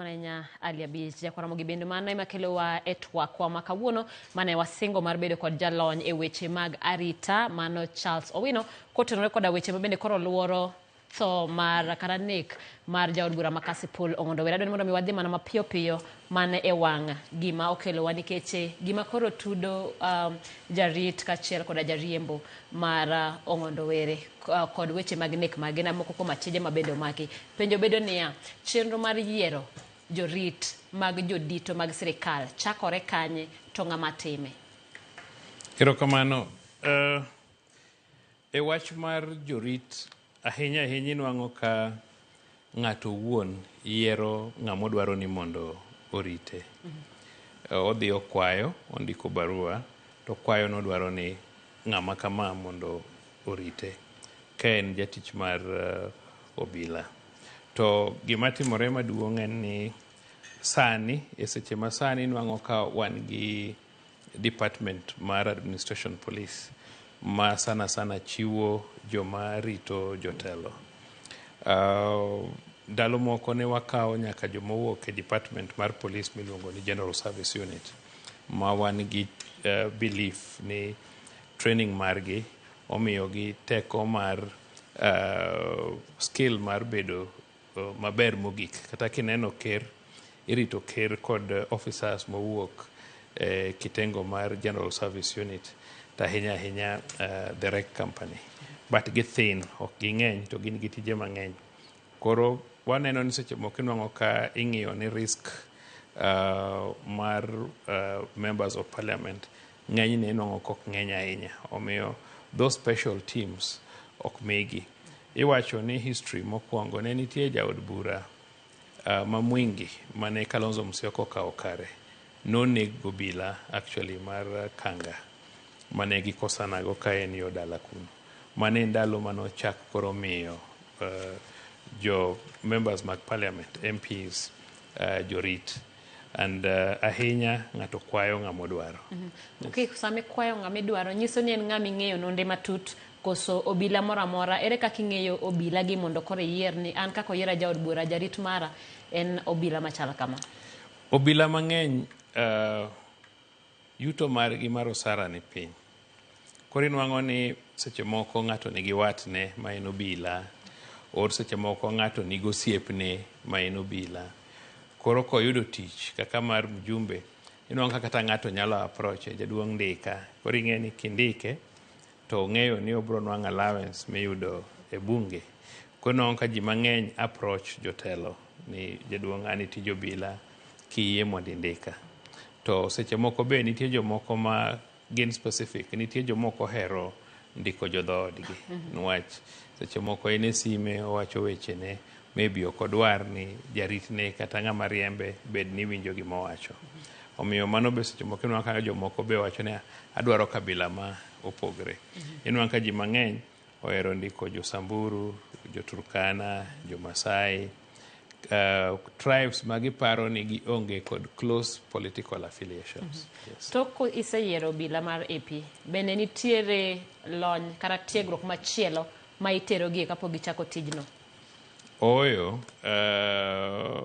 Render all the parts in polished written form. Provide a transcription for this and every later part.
Ahinya Ali Abich Jakwaramogi bende mano ema kelowa e twakwa ma kawuono mane wasingo mar bedo kod jalony e weche mag arita mano Charles Owino kotenore koda weche ma bende koro luoro tho mar kata nek mar jaod bura ma Kasipul Ong'ondo Were. Adwaro ni mondo mi wadhi mana mapiyo piyo mana e wang' gima okelowa nikech eh, gima koro tudo jarit kaachiel koda jariembo mar Ong'ondo Were kod weche mag nek mage na moko kuom achije ma bende omaki. Penjo bedo niya, chenro mar yiero jorit mag jodito mag sirikal chakore kanye to ng'ama time? Erokamano. E wach mar jorit, ahinya ahinya inwang'o ka ng'ato owuon yiero ng'ama odwaro ni mondo orite. Odhi okwayo, ondiko barua, to okwayo ni odwaro ni ng'ama kama mondo orite ka en jatich mar obila. To gima timore maduong' en ni sani, e seche ma sani inwang'o ka wan gi department mar administration police ma sana sana chiwo joma rito jotelo. Ndalo moko ne wakawo nyaka joma owuok e department mar police miluongo ni General Service Unit ma wan gi belief ni training margi omiyogi teko mar skill mar bedo maber mogik. Kata kineno ker, irito ker kod officers mowuok e kitengo mar General Service Unit to ahinya ahinya the rec company. But githin, ok ging'eny to gin gi tije mang'eny. Koro waneno ni seche moko inwang'o ka ing'iyo ni risk mar members of parliament ng'enyne inwang'o ka ok ng'eny ahinya. Omiyo those special teams ok migi. Iwacho ni history mokwongo ne nitie jaod bura ma Mwingi mane Kalonzo Musyoka okawo kare. Noneg gobila actually mar Kanga mane gikosanago ka en yo dala kuno. Mane en ndalo mane ochak koro miyo jo members mag parliament, MPs, jorit. And ahinya ng'ato kwayo ng'ama odwaro. Okay, sama ikwayo ng'ama idwaro nyiso ni en ng'ama ing'eyo nonde matut koso obila moro amora. Ere kaka ing'eyo obila gi mondo koro iyier ni an kaka oyiera jaod bura jarit mara en obila machal kama? Obila mang'eny yuto margi mar osara ni piny. Koro inwang'o ni seche moko ng'ato nigi watne ma en obila, or seche moko ng'ato nigi osiepne ma en obila. Koro koyudo tich kaka mar mjumbe, inwang'o ka kata ng'ato nyalo approach jaduong' ndika. Koro ing'e ni kindike to ong'eyo ni obro nwang'o allowance miyudo e bunge. Koro inwang'o ka ji mang'eny approach jotelo ni jaduong' an e tij obila kiyie mondo indika. To seche moko be nitie jomoko ma gin specific, nitie jomoko ohero ndiko jo dhoodgi. Niwach seche moko en e sime owacho wechene, maybe ok odwar ni jaritne kata ng'ama riembe bed ni winjo gima owacho. Omiyo mano be seche moko inwang'o ka jomoko be wacho ni adwaro kabila ma opogre. Inwang'o ka ji mang'eny ohero ndiko jo Samburu, jo Turkana, jo Masai, tribes ma giparo ni gionge kod close political affiliations. Yes. Tok iseyiero obila mar AP, bende nitiere lony kata tiegruok machielo ma iterogie kapok gichako tijno? Ooyo,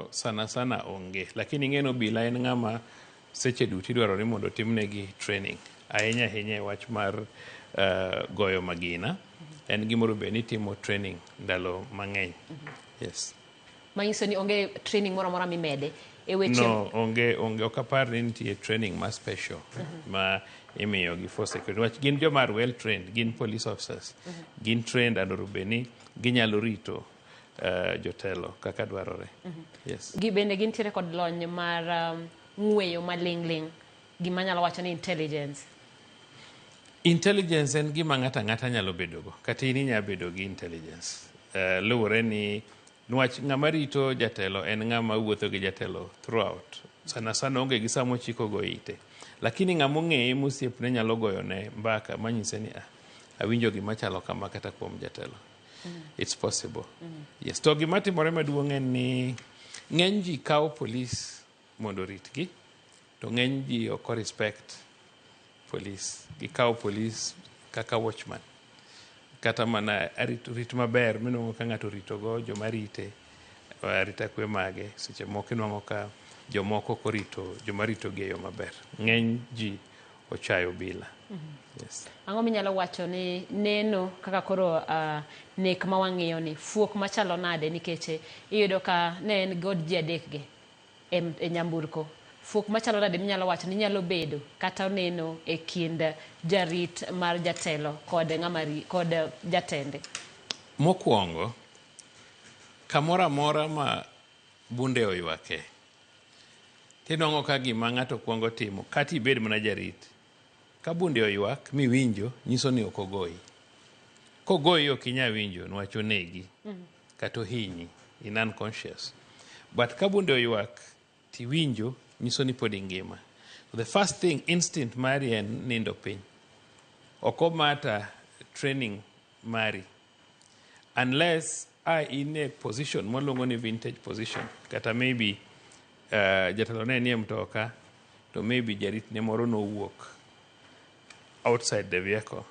sana sana onge. Lakini ing'e ni obila en ng'ama seche duto idwaro ni mondo otimnegi training. Ahinya ahinya e wach mar goyo magina. En gimoro bed ni itimo training ndalo mang'eny. Yes. Manyiso ni onge training moro amora mimede e weche No, onge, onge ok apar ni nitie training ma special ma imiyo gi for security. Wach gin joma are well trained, gin police officers. Gin trained and onego bed ni ginyalo rito jotelo kaka dwarore. Yes. Gi bende gintiere kod lony mar ng'weyo maling'ling' gima anyalo wacho ni intelligence. Intelligence en gima ng'ato ang'ata nyalo bedogo. Kata in inyalo bedo gi intelligence. Luwore ni niwach ng'ama rito jatelo en ng'ama wuotho gi jatelo throughout. Sana sana onge gi sama ochiko go ite. Lakini ng'ama ong'eye mosiepne nyalo goyone mbaka manyise ni ah, awinjo gima chalo kama kata kuom jatelo. It's possible. Yes. To gima timore maduong' en ni ng'eny ji kawo polis mondo oritgi to ng'eny ji ok respect police. Gikawo polis kaka watchman. Kata mana rit maber minwang'o ka ng'ato oritogo joma rite. Arita kwe mage seche moko inwang'o ka jomoko ok orito joma ritogi e yo maber. Ng'eny ji ochayo obila. Yes. Ang'o minyalo wacho ni neno kaka koro nek ma wang'iyo ni fuok machalo nade nikech iyudo ka ne en god ji adek gi e nyamburko. Fuok machalo nade minyalo wacho ni nyalo bedo kata oneno e kind jarit mar jatelo kod ng'ama kod jatende? Mokwongo, kamoro amora ma bunde oywake, tinwang'o ka gima ng'ato kwongo timo, kata ibed mana jarit, ka bunde oywak miwinjo, nyiso ni ok ogoyi. Kogoyi ok inyal winjo niwach onegi, kata ohinyi, in unconscious. But ka bunde oywak tiwinjo, nyiso ni pod ingima. So the first thing, instinct mari en nindo piny. Ok omata training mari. Unless a in e position mwaluongo ni vintage position, kata maybe jatelo ne nie mtoka, to maybe jaritne moro nowuok outside the vehicle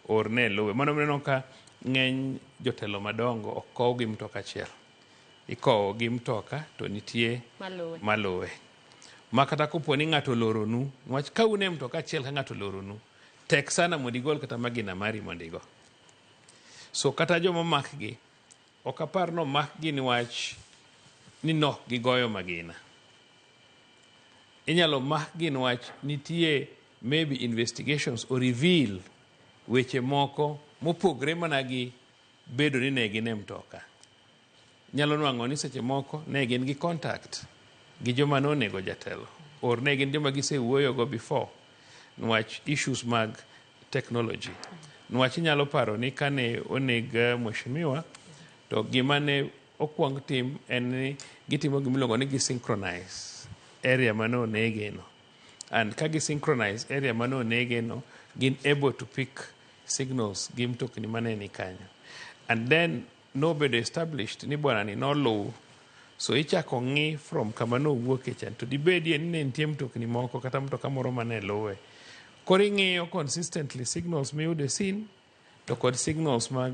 or ne luwe. Mano mineno ka ng'eny jotelo madongo ok kow gi mtoka achiel. Ikowo gi mtoka to nitie maluwe. Maluwe. Ma kata kopo ni ng'ato oloronu, niwach ka un e mtoka achiel ka ng'ato oloronu, tek sana mondo igol kata magina mari mondo igo. So kata joma omakgi, ok apar ni omakgi niwach ni nok gigoyo magina. Inyalo makgi niwach nitie maybe investigations o reveal weche moko mopogre mana gi bedo ni ne gin e mtoka. Nyalo nwang'o ni seche moko ne gin gi contact gi joma nonego jatelo or ne gin joma gisewuoyogo before niwach issues mag technology. Niwach inyalo paro ni kane oneg mheshimiwa to gima ne okwong tim en ni gitimo gimiluongo ni gisynchronize area mane onege no. And ka gisynchronize area mane onege no, gin able to pick signals gi mtokni mane ni kanyo. And then nobedo established ni bwana ni noluw. So ichako ng'i from kama nowuoke cha to dibedie ni ne nitie mtokni moko kata mtoka moro mane luwe. Koro ing'iyo consistently signals miyudo e scene to kod signals mag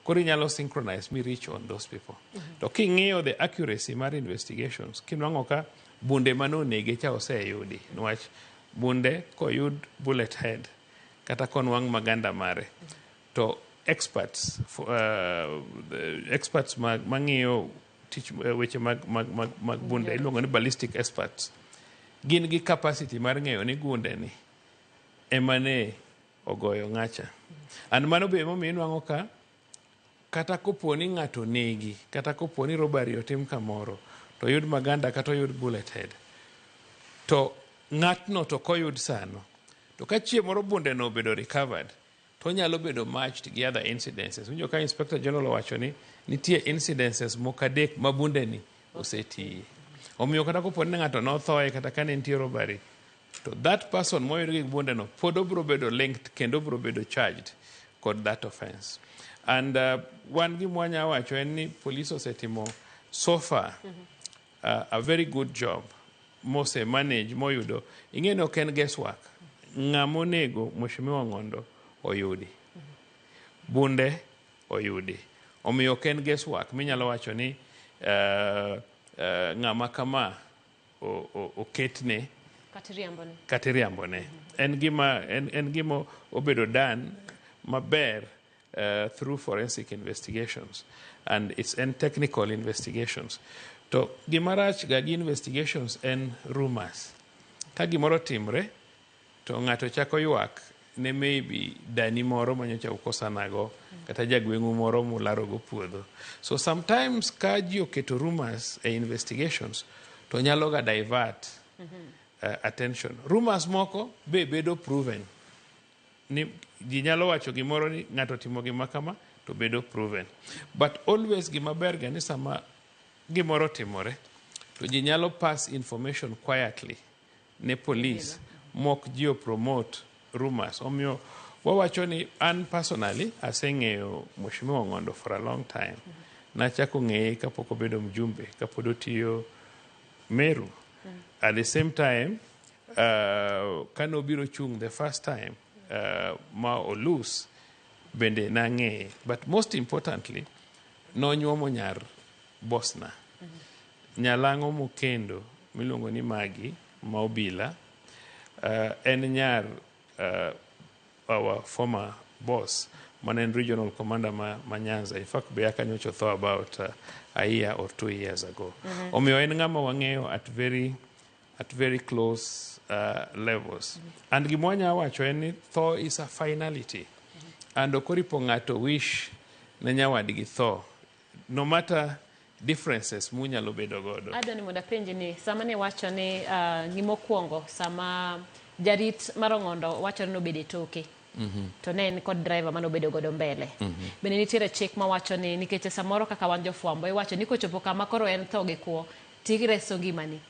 koro inyalo synchronize mi reach on those people. To king'iyo the accuracy mar investigations, kinwang'o ka bunde mane onege cha oseyudi niwach bunde koyud bullet head kata konwang' maganda mare to experts the experts mag mang'iyo tich weche mag bunde iluongo ni ballistic experts gin gi capacity mar ng'eyo ni gunde ni ema ne ogoyo ng'acha. And mano be emomiyo inwang'o ka kata kopo ni ng'ato negi kata kopo ni robbery otim kamoro to oyud maganda kata oyud bullet head to ng'atno to koyud sano to ka chieng' moro bunde no obedo recovered to onyalo bedo matched gi other incidences. Winjo ka Inspector General owacho ni nitie incidences moko adek ma bunde ni osetiye. Omiyo kata kopo ni ng'ato nothoe kata ka ne nitie robbery to that person moyud gi bunde no pod obiro bedo linked kendo obiro bedo charged kod that offense. And wan gima wanya wacho en ni police osetimo so far a very good job mose manage moyudo ing'e ni ok en guesswork. Ng'ama onego Mheshimiwa Ong'ondo oyudi. Bunde oyudi. Omiyo ok en guesswork minyalo wacho ni ng'ama kama oketne Kata iriambone. Kata iriambone. En gima obedo done maber through forensic investigations and it's en technical investigations. To gima rach ga gi investigations en rumors. Ka gimoro timre to ng'ato chako ywak ne maybe dani moro manyocha ukosanago kata jagweng'u moro mularogo puodho. So sometimes ka ji oketo rumors e investigations to nyalo ga divert attention. Rumors moko be bedo proven. Ni ji nyalo wacho gimoro ni ng'ato otimo gima kama to bedo proven. But always gima ber ga ni sama gimoro otimore to ji nyalo pass information quietly ne police mok ji promote rumors. Omiyo wawacho ni an personally aseng'eyo Mheshimiwa Ong'ondo for a long time. Nachako ng'eye kapok obedo mjumbe, kapod otiyo Meru. At the same time, kane obiro chung' the first time ma olose bende nang'eye. But most importantly, nonyuomo nyar boss na. Nyalang'o mokendo miluongo ni Maggie ma obila en nyar our former boss mane en regional commander ma Nyanza. In fact, be aka nyocha otho about a year or 2 years ago. Omiyo en ng'ama wang'eyo at very close levels. And gima wanya wacho en ni tho is a finality. And ok oripo ng'ato wish ne nyawadgi tho. No matter differences munyalo bedo godo. Adwa ni mondo apenji ni sama ne wacho ni gimokwongo sama jarit mar Ong'ondo wacho ni nobedo e toke to ne en kod driver manobedo godo mbele. Bende nitiere chik mawacho ni, nikech samoro kaka wan jofwambo iwacho ni kochopo kama koro en tho gi kwo tireso ngimani,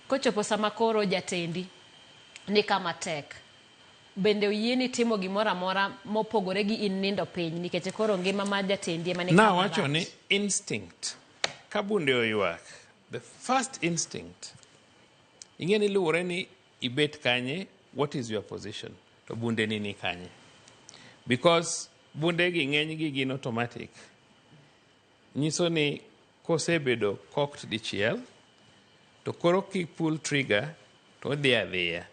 kochopo sama koro jatendi ni kama tek, bende oyieni timo gimoro amora mopogore gi in nindo piny nikech koro ngima mar jatendi ema ni kama Nawacho rach? ni instinct. Ka bunde oywak, the first instinct, ing'e ni luwore ni ibet kanye, what is your position, to bunde ni kanye. Because bunde gi ng'eny gi gin automatic. Nyiso ni kosebedo cocked dichiel, to koro ki pull trigger to odhi adhiya.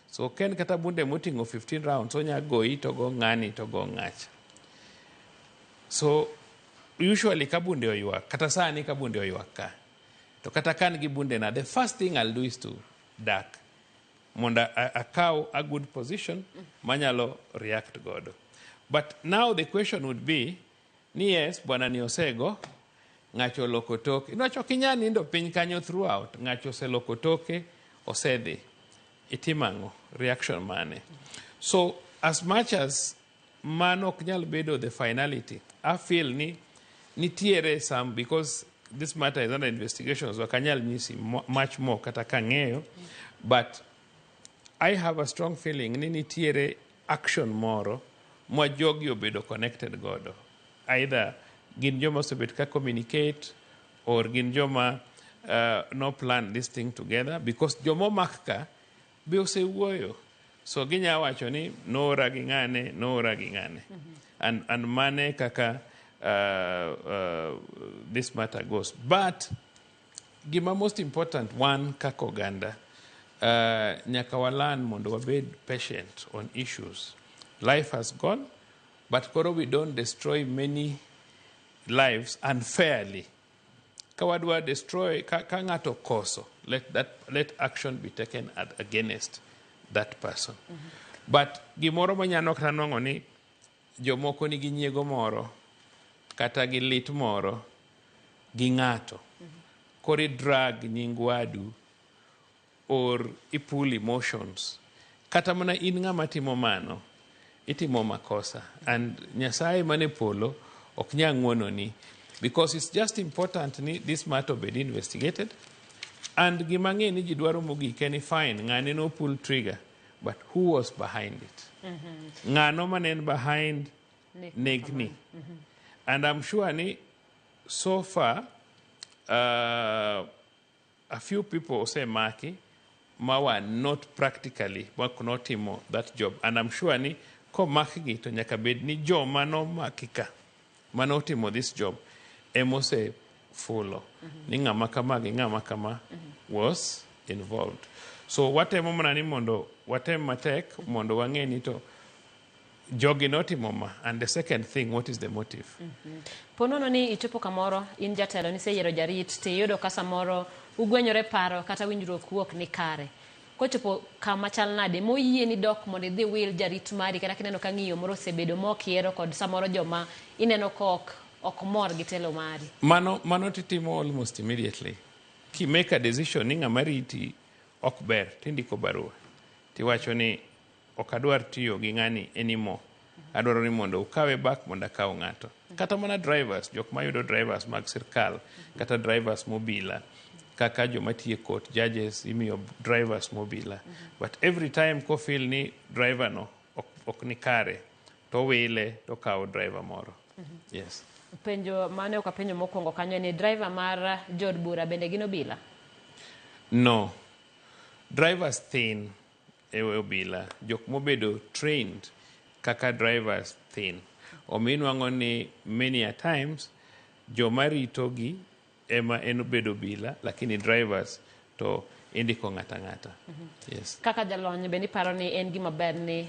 So ok en kata bunde moting'o 15 rounds, onya goyi to go ng'ani to go ng'acha. So usually ka bunde oywak, kata sani ka bunde oywak ka, to kata ka an gi bunde na, the first thing I'll do is to duck. Mondo akaw a good position manyalo react godo. But now the question would be, ni yes, bwana ni osego, ng'acho oloko toke. Niwach ok inyal nindo piny kanyo throughout. Ng'acho oseloko toke, osedhi. Itimo ang'o? Reaction mane? So as much as mano ok nyal bedo the finality, I feel ni nitiere some, because this matter is under investigation, so ok anyal nyisi much more kata kang'eyo, but I have a strong feeling ni nitiere action moro ma jogi obedo connected godo. Either gin joma osebet ka communicate or gin joma no plan this thing together, because joma omak ka be osewuoyo. So ginya wacho ni noora gi ng'ane, noora gi ng'ane. And mane kaka this matter goes. But gima most important one kaka oganda nyaka walan mondo wabed patient on issues. Life has gone, but koro we don't destroy many lives unfairly. Ka wadwa destroy, ka ng'ato koso, let action be taken against that person. But gimoro manyalo kata nwang'o ni jomoko nigi nyiego moro kata gi lit moro gi ng'ato. Koro i drag nying wadu or i pull emotions. Kata mana in ng'ama timo mano, itimo makosa. And Nyasaye mane polo ok nyal ng'wononi. Because it's just important ni this matter obed investigated. And gima ng'e ni ji dwaro mogik en ni fine, ng'ane no pull trigger, but who was behind it? Ng'ano mane en behind nek negni? And I'm sure ni so far a few people osemaki ma were not practically ma ok notimo that job, and I'm sure ni komakgi to nyaka bed ni joma nomaki ka manotimo this job emose fulo ni ng'ama kama gi ng'ama kama was involved. So watemo mana ni mondo watem matek mondo wang'e ni to jogi notimo ma, and the second thing, what is the motive? Po nono ni ichopo kamoro in jatelo niseyiero jarit tiyudo ka samoro ugwenyore paro kata winjruok wuok ni kare, kochopo kama chal nade moyieni dok mondo idhi wil jarit mari kata kineno ka ng'iyo moro osebedo mok ihero kod samoro joma ineno ka ok mor gi telo mari? Mano titimo almost immediately. Ki make a decision ni ng'ama riti ok ber, tindiko barua tiwacho ni ok adwar tiyo gi ng'ani anymore, adwaro ni mondo ukawe back mondo akaw ng'ato. Kata mana drivers, jok mayudo drivers mag sirkal kata drivers mobila, kaka joma tiyo e court, judges imiyo drivers mobila, but every time kofeel ni driver no ok ni kare, to wile to kawo driver moro, yes. Penjo mane ok apenjo mokwongo kanyo ni driver mar jood bura bende gin obila? No. Drivers thin e obila. Jok mobedo trained kaka drivers thin. Omiyo inwang'o ni many a times joma ritogi ema en obedo obila, lakini drivers to indiko ng'ata ng'ata. Yes. Kaka jalony bende iparo ni en gima ber ni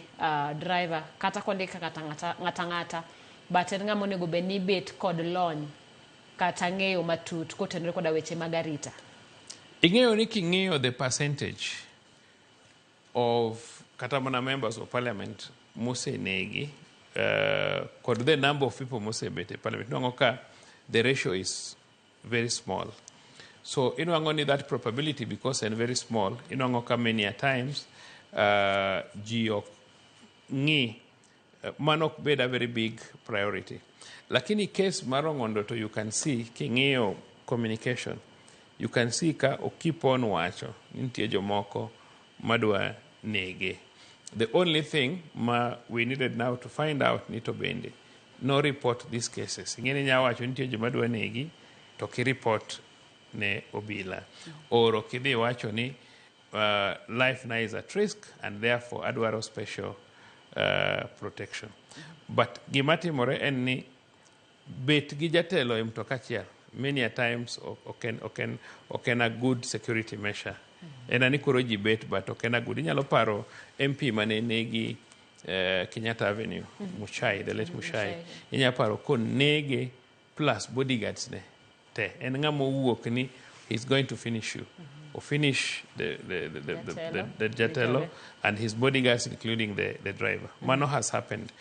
driver kata kondik kata ng'ata ng'ata ng'ata, but en ng'ama onego bed ni bet kod lony kata ng'eyo matut kotenore koda weche mag arita? Ing'eyo ni king'iyo the percentage of kata mana members of parliament mosenegi kod the number of people mosebet e parliament, inwang'o ka the ratio is very small. So inwang'o ni that probability, because en very small, inwang'o ka many a times ji ok ng'i mano ok bed a very big priority. Lakini case mar Ong'ondo to you can see, king'iyo communication, you can see ka o keep on wacho ni nitie jomoko madwa nege. The only thing ma we needed now to find out ni to bende no report these cases. Ing'e ni inya wacho nitie joma dwa negi to ki report ne obila. Or ok idhi wacho ni life na is at risk and therefore adwaro special protection. But gima timore en ni bet gi jatelo e mtoka achiel many a times ok en a good security measure. En ani koro ji bet, but ok en a good. Inyalo paro MP mane negi Kenyatta Avenue, Muchai, the late Muchai. Inyalo paro konege plus bodyguards ne te. En ng'ama owuok ni he's going to finish you. Or finish the jatelo and his bodyguards, including the driver. Mano has happened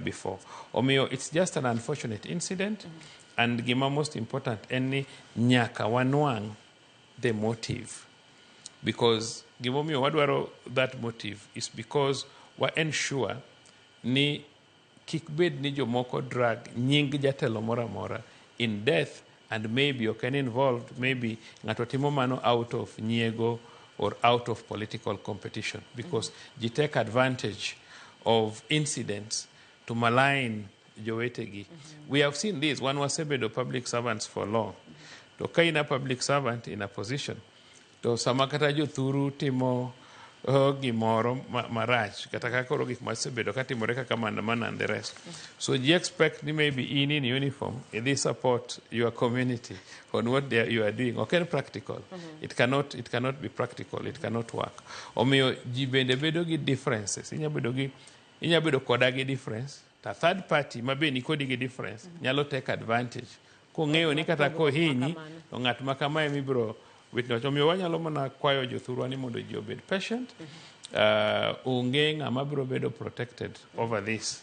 before. Omiyo, it's just an unfortunate incident. And gima most important en ni nyaka wanwang' the motive. Because gimomiyo wadwaro that motive is because wa ensure ni kik bed ni jomoko drag nying jatelo moro amora in death and maybe ok en involved, maybe ng'ato timo mano out of nyiego or out of political competition, because ji take advantage of incidents to malign jowetegi. We have seen this. Wan wasebedo public servants for long, to ka in a public servant in a position, to sama kata jothuru timo gimoro marach kata ka koro gik masebedo katimore kaka maandamano and the rest, so ji expect ni maybe in uniform idhi support your community on what you are doing. Ok en practical. It cannot be practical. It cannot work. Omiyo ji bende bedo gi differences. Inya bedo koda gi difference, ta third party ma be nikodi gi difference nyalo take advantage kong'eyo ni kata kohinyi to ng'at ma kamae mibiro witness. Omiyo wanyalo mana kwayo jothurwa ni mondo ji obed patient. Onge ng'ama biro bedo protected over this,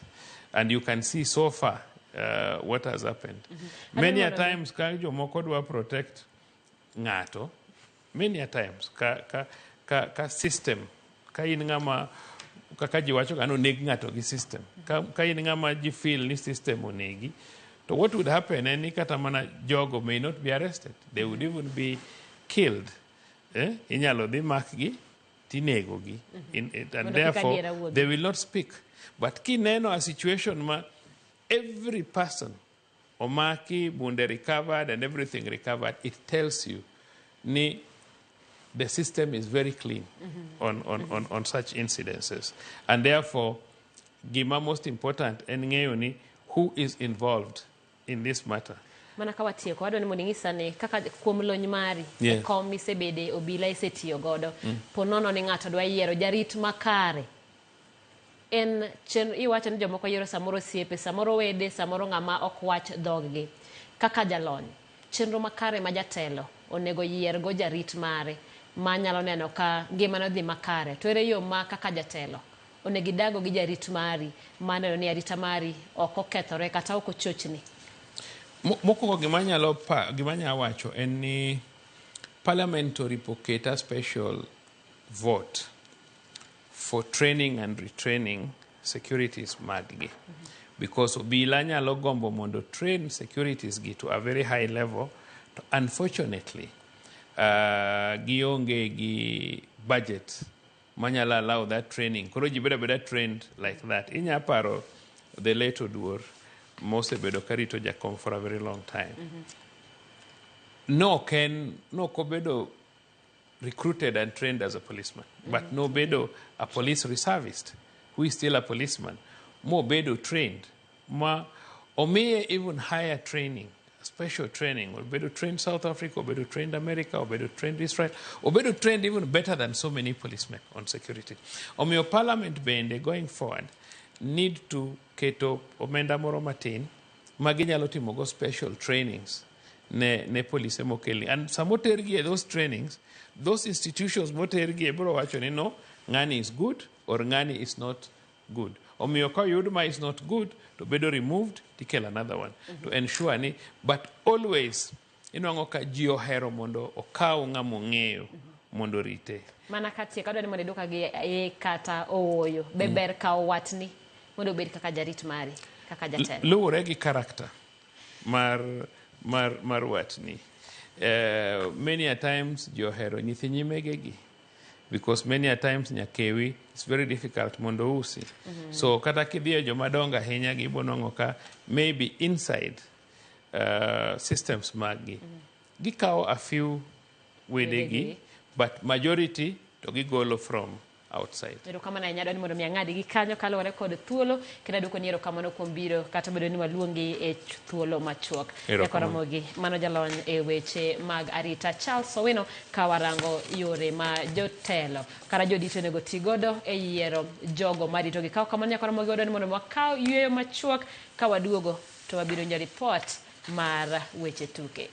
and you can see so far what has happened. Many a times ka jomoko dwa protect ng'ato, many a times ka system, ka in ng'ama kaka ji wacho ga noneg ng'ato gi system, ka in ng'ama ji feel ni system onegi, to what would happen en ni kata mana jogo may not be arrested, they would even be killed, eh? Inyalo dhi makgi tinegogi and therefore they will not speak. But kineno a situation ma every person omaki, bunde recovered and everything recovered, it tells you ni the system is very clean on such incidences. And therefore gima most important en ng'eyo ni who is involved in this matter. Mana ka watieko, wadwa ni mondo ing'isa ni kaka kuom lony mari e kom misebede obila isetiyo godo, po nono ni ng'ato dwa yiero jarit makare, en chen iwacho ni jomoko yiero samoro osiepe, samoro wede, samoro ng'ama ok wach dhog-gi. Kaka jalony, chenro makare ma jatelo onego yiergo jarit mare manyalo neno ka ngimane odhi makare, to ere yo ma kaka jatelo onego idago gi jarit mari maneno ni arita mari ok okethore kata ok ochochni? Mokwongo gima anyalo wacho en ni parliament oripo ket a special vote for training and retraining securities maggi, because obila nyalo gombo mondo train securities gi to a very high level, to unfortunately gionge gi budget manyalo allow that training. Koro ji bedo abeda trained like that. Inya paro the late Oduor mosebedo karito jakom for a very long time. No ok en nok obedo recruited and trained as a policeman, but nobedo a police reservist who is still a policeman, mobedo trained, ma omiye even higher training. Special training. Obedo trained South Africa, obedo trained America, obedo trained Israel, obedo trained even better than so many policemen on security. Omiyo parliament bende going forward need to keto omenda moro matin ma ginyalo timogo special trainings ne polise mokelni. And samotergi e those trainings, those institutions motergi e biro wacho ni no, ng'ani is good or ng'ani is not good. Omiyo ka oyud ma is not good, to bedo removed, tikelo another one. To ensure ni, but always, inwang'o ka ji ohero mondo okaw ng'ama ong'eyo mondo orite. Mana katieko, adwa ni mondo iduoka gi e kata ooyo. Be ber kawo watni mondo obed kaka jarit mari, kaka jatelo? Luwore gi character mar watni. Many a times ji ohero nyithi nyimegegi because many a times nyakewi it's very difficult mondo usi. So kata kidhi e jomadongo ahinya gibo nwang'o ka maybe inside systems maggi gikawo a few wedegi Wedegi. but majority to gigolo from outside. Erokamano ahinya, adwa ni mondo mi ang'adi gi kanyo kaluwore kod thuolo kendo aduoko ni erokamano kuom biro kata obedo ni waluongi e thuolo machuok. Erokamano. Nyakoromogi, mano jalony e weche mag arita Charles Owino ka warango yore ma jotelo kata jodito onego ti godo e yiero jogo maritogi. Kaw kamano nyakoromogi, wadwa ni mondo wakaw yueyo machuok ka waduogo to wabiro winjo ripot mar weche tuke.